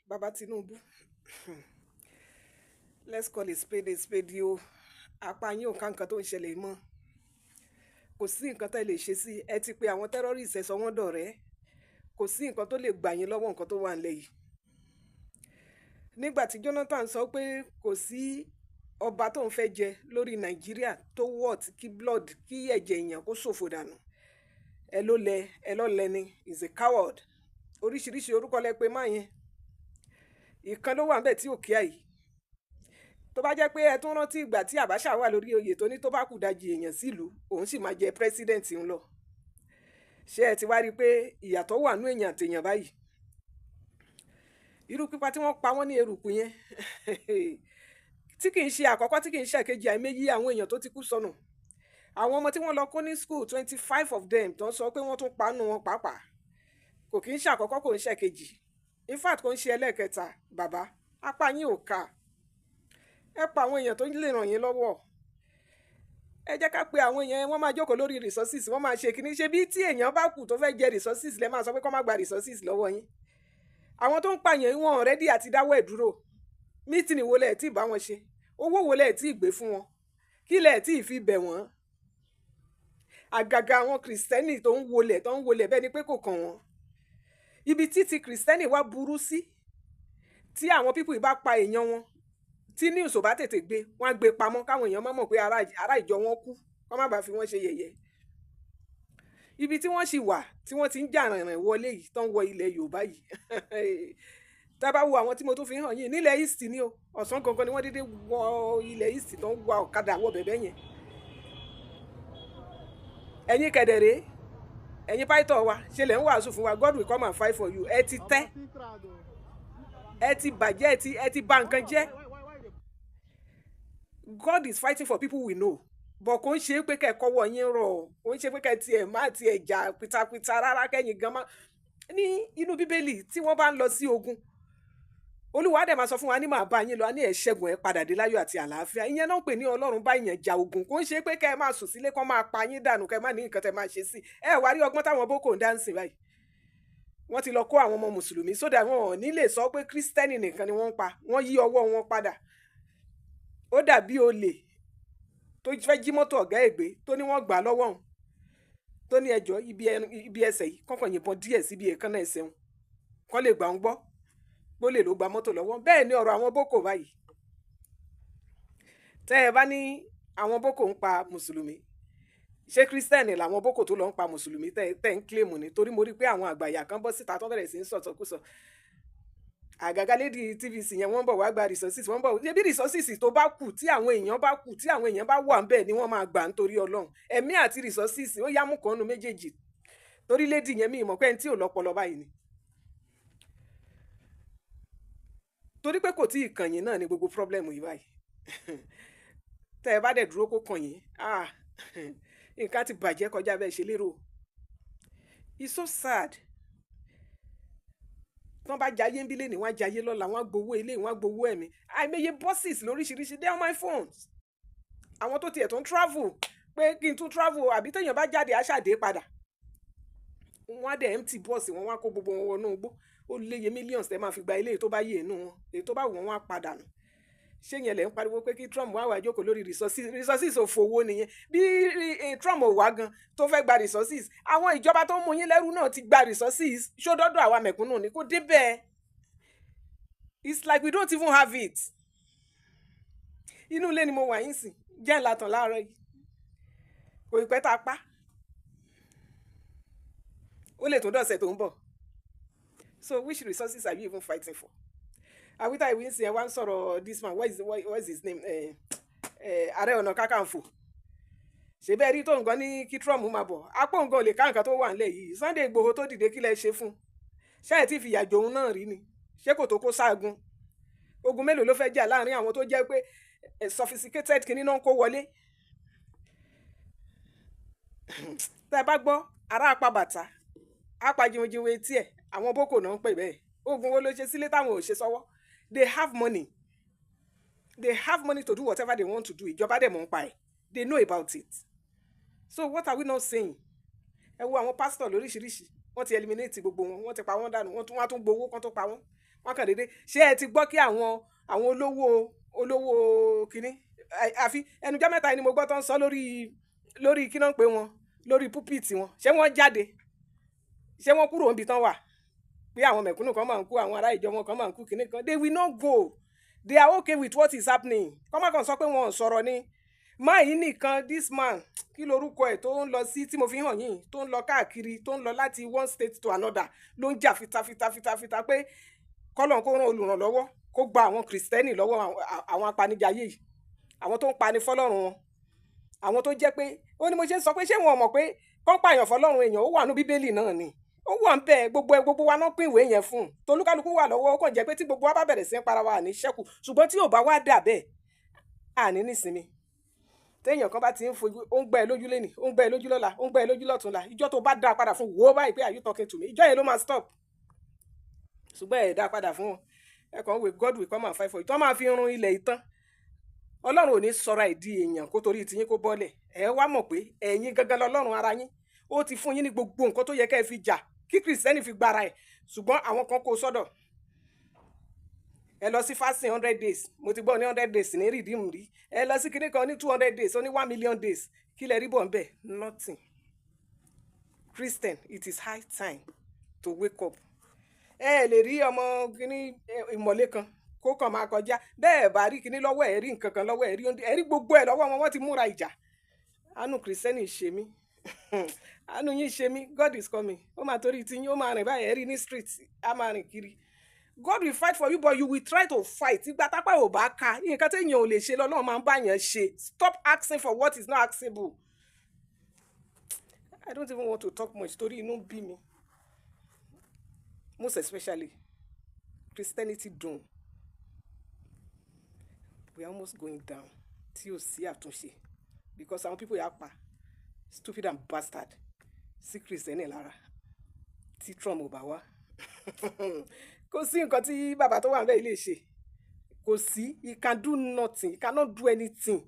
Bàbá Tinubu, let's call a spade a spade o. Apá yín ò ká nǹkan tó ń ṣẹlẹ̀ mọ́. Kò sí nǹkan tẹ́ lè ṣe sí. Ẹ ti pe àwọn terrorists, ẹ sọ wọ́n dọ̀rẹ́. Kò sí nǹkan tó lè gbà yín lọ́wọ́ nǹkan tó wà nílẹ̀ yìí. Nígbà tí Jonathan sọ pé kò sí ọba tó ń fẹ́ jẹ lórí Nàìjíríà tó worth kí blood, kí ẹ̀jẹ̀ èèyàn kó ṣòfò dànù, ẹ ló lẹ, ẹ lọ́ lẹni, is a coward. Oríṣiríṣi orúkọ lẹ pé máa yẹn. Ìkan ló wà níbẹ̀ tí ò kíá yìí. Tó bá jẹ́ pé ẹ tún rántí ìgbà tí Abacha wà lórí oyè, tó ní tó bá kù dajì èèyàn sílùú, òun sì máa jẹ president ń lọ. Ṣé ẹ ti wá rí i pé ìyàtọ̀ wà nú èèyàn àtèèyàn báyìí? Irú pípa tí wọ́n pa wọ́n ní eruku yẹn, tí kì í ṣe àkọ́kọ́, tí kì í ṣe àkejì, àìméyí àwọn èèyàn tó ti kú sọnù. Àwọn ọmọ tí wọ́n lọ kó ní school, 25 of them, tó ń sọ pé wọ́n tún pa nù wọn pàápàá, kò kì í ṣe àkọ́kọ́, kò ń ṣe àkejì, in fact kò ń ṣe ẹlẹ́ẹ̀kẹta. Bàbá, apá yín ò ká. Ẹ pa àwọn èèyàn tó lè ràn yín lọ́wọ́. Ẹ jẹ́ ká pe àwọn èèyàn, wọ́n máa jókòó lórí resources, wọ́n máa ṣe kíní. Ṣe bí tí èèyàn bá kù tó fẹ́ jẹ resources, lẹ́ máa sọ pé kó má gba resources lọ́wọ́ yín. Àwọn tó ń pààyàn, wọn ready àti dáwọ́ ẹ̀ dúró. Meeting wo lẹ̀ tí ì bá wọn ṣe? Owó wo lẹ̀ tí ì gbé fún wọn? Kí lẹ̀ tí ì fi bẹ̀ wọ́n? Àgàgà àwọn Kìrìsìtẹ́nì tó ń wọlẹ̀, tó ń wọlẹ̀ bẹ́ẹ̀ ni pé kò kàn wọ́n. Ibi tí ti Kìrìsìtẹ́nì wá burú sí, tí àwọn people bá pa èèyàn wọn, tí news ò bá tètè gbé, wọ́n á gbé pamọ́ káwọn èèyàn má mọ̀ pé ará ìjọ wọn kú, kọ́ má bàa fi wọ́n ṣe yẹ̀yẹ́. Ibi tí wọ́n sì wà, tí wọ́n ti ń jà rìnrìn wọlé yìí, tó ń wọ ilẹ̀ Yorùbá yìí, tá a bá wo àwọn tí mo tún fi hàn yìí nílẹ̀ East ni o. Ọ̀sán gangan ni wọ́n dédé wọ ilẹ̀ East, tó ń wa ọ̀kadà wọ bẹ̀bẹ̀ yẹn. Ẹ̀yin kẹ̀dẹ̀rẹ́, ẹ̀yin pastor wa, ṣe lẹ̀ ń wàásù fún wa, "God will come and fight for you." Ẹ ti tẹ́, ẹ ti bàjẹ́, ẹ ti bà nǹkan jẹ́. God is fighting for people we know, but kò ń ṣe pé kẹ́ ẹ kọ́wọ́ yín rọ̀, kò ń ṣe pé kẹ́ ẹ tiẹ̀ má tiẹ̀ jà pitapita rárá. Kẹ́yìn gan má ní inú Bíbélì, tí wọ́n bá ń lọ sí ogun, Olúwa dẹ̀ máa sọ fún wa ní, "Màá bá yín lọ," á ní, "Ẹ̀ ṣẹ́gun, ẹ̀ padà dé láyọ̀ àti àlàáfíà." Ìyẹn náà ń pè ní Ọlọ́run bá ìyẹn ja ogun. Kò ń ṣe pé kẹ́ ẹ máa sùn sílé, kán máa pa yín dànù, kẹ́ ẹ má ní nǹkan tẹ́ máa ṣe sí ẹ. Wá rí ọgbọ́n táwọn boko ń dá ń sìn báyìí. Wọ́n ti lọ kó àwọn ọmọ Mùsùlùmí sódà wọn ò ní lè sọ pé Kírísítẹ́nì nìkan ni wọ́n ń pa. Wọ́n yí ọwọ́ wọn padà. Ó dàbí olè tó fẹ́ jí mọ́tò ọ̀gá ẹ̀gbé, tó ní wọ́n gbà lọ́wọ́ òun, tó ní ẹjọ́ ibi ẹsẹ̀ yìí kọ́kàn yìnbọn díẹ̀ síbi èékánná ẹsẹ̀ òun, kọ́ lè gbà ń gbọ́ bó lè ló gba mọ́tò lọ́wọ́. Bẹ́ẹ̀ ni ọ̀rọ̀ àwọn boko báyìí. Tẹ́ ẹ bá ní àwọn boko ń pa Mùsùlùmí, ṣé Kírísítẹ́nì làwọn boko tó lọ ń pa Mùsùlùmí tẹ́ ń claim ni? Torí mo rí pé àwọn àgbàyà kan bọ́ síta tó bẹ̀rẹ̀ sí ń sọ̀tọ̀kùsọ. Àgàgà lady TVC yẹn, wọ́n bọ̀ wá gba resources, wọ́n bọ̀ ṣebí resources tó bá kù, tí àwọn èèyàn bá kù, tí àwọn èèyàn bá wà ńbẹ̀ ni wọ́n máa gbà. Nítorí Ọlọ́run, ẹ̀mí àti resources, ó yá mú kan nu méjèèjì. Torí lady yẹn, mi ìmọ̀ pé ẹni tí ò lọ́pọlọ báyìí ni. Torí pé kò tí ì kàn yín náà ni gbogbo problem yìí báyìí. Tẹ́ ẹ bá dẹ̀ dúró kó kàn yín, ah, nǹkan ti bàjẹ́ kọjá bẹ́ẹ̀ ṣe lérò. It's so sad. Tí wọ́n bá jayé ń bí lẹ́nu, wọ́n á jayé lọ́la, wọ́n á gbowó ilé, wọ́n á gbowó ẹ̀mí. Àìmọye buses lóríṣiríṣi, they on my phones. Àwọn tó tiẹ̀ tó ń travel pé kí n tún travel, àbí téèyàn bá jáde, á ṣàdé padà. Wọ́n á dẹ̀ empty bus wọn, wọ́n á kó gbogbo wọn wọnú igbó. Ó léye millions tẹ́ máa fi gba ilé tó bá yé inú wọn, èyí tó bá wù wọ́n, wọ́n á padà nù. Ṣé yẹn lẹ̀ ń pariwo pé kí Trump wá wá jókòó lórí resources? Resources òfòwò nìyẹn. Bí Trump ò wá gan tó fẹ́ gba resources, àwọn ìjọba tó ń mú yín lẹ́rú náà ti gba resources. Ṣó dọ́dọ̀ àwa mẹ̀kúnnù ni? Kó débẹ̀. It's like we don't even have it. Inú ilé ni mo wà yín sìn jẹ́ ńlá tán láàárọ̀ yìí. Kò ì pẹ́ tá a pa, ó lè tó dọ̀sẹ̀ tó ń bọ̀. So which resources are you even fighting for? Àwítà ìwé ń sìn, ẹ wá ń sọ̀rọ̀ this man, what is his name? Ààrẹ Ọ̀nà Kakanfò. Ṣe bẹ́ẹ̀ rí tó nǹkan ní kí Trump máa bọ̀, apò nǹkan ò lè ká nǹkan tó wà nílẹ̀ yìí. Sunday Igboho tó dìde, kí lẹ ṣe fún? Ṣé ẹ ti fìyà jòun náà rí ni? Ṣé kò tó kó sáàgùn? Ogun mélòó ló fẹ́ jà láàrin àwọn tó jẹ́ pé sophisticated kìíní náà ń kó wọlé? Tẹ́ ẹ bá gbọ́ ará apá bàtà apá jiwinjiwin etí ẹ̀, àwọn boko náà ń pè bẹ́ẹ̀. Ogun wo ló ṣe sílé táwọn ò ṣe sọ́wọ́? They have money. They have money to do whatever they want to do. Ìjọba dẹ̀ mọ̀ ń pa ẹ̀. They know about it. So what are we not saying? Ẹ wo àwọn pastor lóríṣiríṣi, wọ́n ti eliminate gbogbo wọn, wọ́n ti pa wọ́n dànù, wọ́n tún gbowó kán tó pa wọ́n. Wọ́n kàn déédéé. Ṣé ẹ ti gbọ́ kí àwọn olówó kínní? Àfi ẹnujọ́ 3 ni mo gbọ́ tó ń sọ lórí kí náà ń pè wọn, lórí pulpit wọn. Ṣé wọ́n jáde? Ṣé wọ́n kúrò níbi tán wà? Pé àwọn mẹ̀kúnnù kan máa ń kú, àwọn ará ìjọ wọn kan máa ń kú, kínní kan. They will not go. They are okay with what is happening. Kọ́mọ́ kan sọ pé wọn ò sọ̀rọ̀ ni. Máa yìí nìkan, this man, kí lorúkọ ẹ̀ tó ń lọ sí tí mo fi hàn yín, tó ń lọ káàkiri, tó ń lọ láti one state to another, ló ń jà fitafita fitafita pé kọ́lọ́n kó rán olùrànlọ́wọ́, kó gba àwọn Kìrìsìtẹ́nì lọ́wọ́ àwọn apanijayé yìí, àwọn tó ń pani fọlọ́run wọn, àwọn tó jẹ́ pé ó ní mo ṣe ń sọ pé ṣé wọn mọ̀ pé kán pààyàn fọlọ́run èèyàn, ó wà ní Bíbélì náà ni, ó wà ń bẹ. Gbogbo ẹ, gbogbo wa náà pín ìwé yẹn fún un, tolúkálukú wà lọ́wọ́. Ó kàn jẹ́ pé tí gbogbo wa bá bẹ̀rẹ̀ sí ń para wa, àní ṣẹ́kù. Ṣùgbọ́n tí ò bá wá dà bẹ́ẹ̀, àní nísinmi. Téèyàn kan bá ti ń fojú, ó ń gbẹ́ ẹ lójú lẹ́nìí, ó ń gbẹ́ ẹ lójú lọ́la, ó ń gbẹ́ ẹ lójú lọ́túnla, ìjọ́ tó bá dá padà fún wo báyìí pé, "Are you talking to me?" ìjọ́ yẹn ló máa stop. Ṣùgbọ́n ẹ̀ dá padà fún wọn, ẹ kàn wé, "God will come and fight for you." Tó máa fi run ilẹ̀ ìtàn, Ọlọ́run ò ní sọra ìdí èèyàn kó torí tiyín kó bọ́lẹ̀. Ẹ wá mọ̀ pé ẹ̀yin gangan lọ́lọ́run ara yín. Ó ti fún yín ní gbogbo nǹkan tó yẹ kẹ́ ẹ fi jà kí Kìrìsìtẹ́nì fi gbára ẹ̀, ṣùgbọ́n àwọn kan kó sọ́dọ̀. Ẹ lọ sí fasting 100 days, mo ti gbọ́ ní 100 days ní Redeem rí. Ẹ lọ sí kinní kan ní 200 days, ó ní 1 million days. Kí lẹ rí bọ̀ ń bẹ̀? Nothing. Christian, it is high time to wake up. Ẹ lè rí ọmọ kinní ìmọ̀lé kan kó kàn máa kọjá bẹ́ẹ̀, bá rí kinní lọ́wọ́ ẹ̀, rí nǹkan kan lọ́wọ́ ẹ̀, rí ẹ̀, rí gbogbo ẹ̀ lọ́wọ́ wọn. Wọ́n ti múra ìjà. Àánú Kìrìsìtẹ́nì ṣe mí, àánú yín ṣe mí. God is coming. Ó máa torí tí yín, ó máa rìn báyìí, ẹ rí ní street, á máa rìn kiri. God will fight for you, but you will try to fight. Ìgbà tápá ò bá ka, nǹkan tí èèyàn ò lè ṣe lọ́lọ́run máa ń bá yẹn ṣe. Stop asking for what is not askable. I don't even want to talk much torí inú bí mi. Most especially Christianity dùn, we are almost going down tí ò sí àtúnṣe, because àwọn people yà pa stupid and bastard sí Christian lára. Tí Trump ò bá wá, kò sí nǹkan tí bàbá tó wà níbẹ̀ lè ṣe. Kò sí. He can do nothing. He cannot do anything.